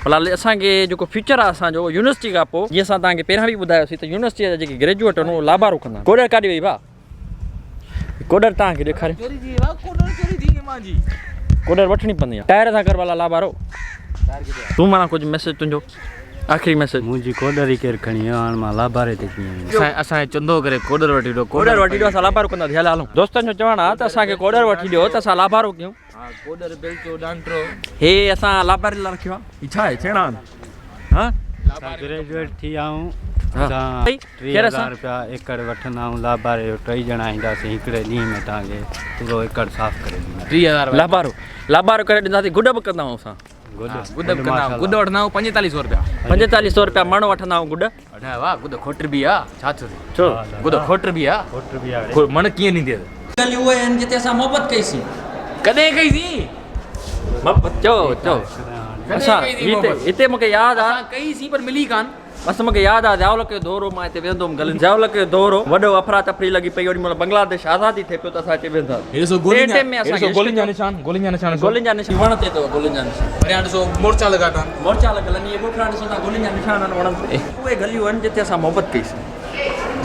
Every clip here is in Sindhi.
فلحال اسان کي جيڪو فيوچر آهي اسان جو يونيورسٽي کان پوء جيئن اسان توهان کي پهريان به ٻڌايوسين ته يونيورسٽي جا جيڪي گريجوئيٽ آهن اهي لابارو ڪندا آهن. ڪوڏر ڪاڏي وئي ڀاء؟ ڪوڏر توهان کي ڏيکاريان. چوري ٿي وئي ڀاء ڪوڏر چوري ٿي وئي مانجي. ڪوڏر وٺڻي پوندي آهي. ٽائر سان ڪر ڀلا لابارو. تون معنيٰ ڪجهه ميسيج تنهنجو آخري ميسيج. منهنجي ڪوڏر ئي ڪير کڻي ويو هاڻ مان لاباري تي ڪيئن ويندس. اسان کي چندو ڪري ڪوڏر وٺي ڏيو. ڪوڏر وٺي ڏيو اسان لابارو ڪنداسين هل هلون. دوستن جو چوڻ آهي ته اسان کي ڪوڏر وٺي ڏيو ته اسان لابارو ڪيون. ها ڪوڏر بيلچو ڏانٽرو. هي اسان لاباري لاء رکيو آ. هي ڇا آهي ڇيڻا آهن ها. اسان گريجوئيٽ ٿي ويا آهيون اسان 3000 رپيا ايڪڙ وٺندا آهيون لاباري جو ٽئي ڄڻا اينداسين هڪڙي ڏينهن ۾ توهان کي پورو ايڪڙ صاف ڪري ڏينداسين. 3000 لابارو لابارو ڪري ڏينداسين گڏ به ڪندا آهيون اسان. گڏ گڏ به ڪندا آهيون گڏ وٺندا آهيون 45 سو رپيا. 45 سو رپيا مڻ وٺندا آهيون گڏ. اڍا واھ گڏ کوٽ به آ ڇا ٿيو ٿي. ڇو گڏ کوٽ به آ. کوٽ به آ. مڻ ڪيئن ڏينديس. ڳالهيون اهي آهن جتي اسان محبت ڪئي سين. ڪڏهن ڪئي سين. محبت چئو چئو اسان هتي هتي مونکي ياد آ. اسان ڪئي سين پر ملي ڪان. بس مونکي ياد آ ضياء الحق جو دور هو مان هتي ويهندو هوم گلين ضياء الحق جو دور هو وڏو افرا تفري لڳي پئي اوڏي مهل بنگلاديش آزادي ٿئي پيو ته اسان هتي ويهندا هئاسين. هي ڏسو گولين جا هي ڏسو گولين جا نشان گولين جا نشان ڏسو گولين جا نشان وڻ تي اٿو گولين جا نشان. پريان ڏسو مورچا لڳا پيا آهن. مورچا لڳل آهن اهي ڳوٺڙا ڏسو ٿا گولين جا نشان آهن وڻن تي. اهي گليون آهن جتي اسان محبت ڪئي سين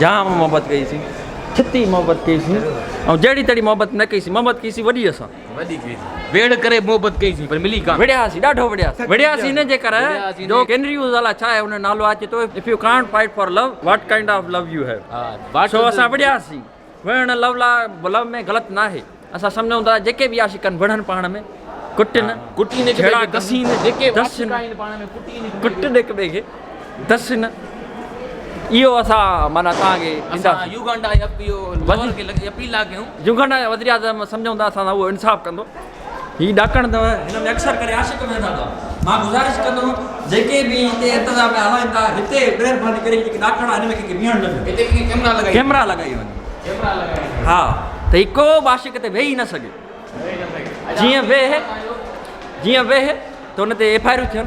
جام محبت ڪئي سين ڇتي محبت ڪئي سين ۽ جهڙي تهڙي محبت نه ڪئي سين محبت ڪئي سين وڏي اسان. وڏي ڪئي سين ويڙهه ڪري محبت ڪئي سين پر ملي ڪانه. وڙهياسين ڏاڍو وڙهياسين وڙهياسين ان جي ڪري جو ڪينري هيوز الاء ڇا آهي ان جو نالو آهي چي ٿو if you can't fight for love what kind of love you have so اسان وڙهياسين وڙهڻ لو لاء لو ۾ غلط ناهي اسان سمجهون ٿا جيڪي به عاشق آهن وڙهن پاڻ ۾ ڪٽن ڪٽين هڪ ٻئي کي دسين جيڪي به عاشق آهن پاڻ ۾ ڪٽين هڪ ٻئي کي ڪٽن هڪ ٻئي کي دسين اهو اسان معنيٰ توهان کي اسان يوگنڊا جي اهو کي اپيل ٿا ڪيون يوگنڊا جا وزيراعظم سمجهون ٿا اسان سان اهو انصاف ڪندو هي ڏاڪڻ اٿو هن ۾ اڪثر ڪري عاشق ويهندا اٿو مان گذارش ڪندم جيڪي به هتي انتظاميا هلائين ٿا هتي مهرباني ڪري جيڪي ڏاڪڻ آهي هن ۾ ڪنهن کي بيهڻ نه ڏيو هتي ڪنهن کي ڪيمرا لڳائي ڪيمرا لڳائي وڃي ڪيمرا لڳائي ها ته هي ڪو به عاشق هتي ويهي نه سگهي جيئن ويهه جيئن ويهه ته ان تي ايف I آرون ٿين.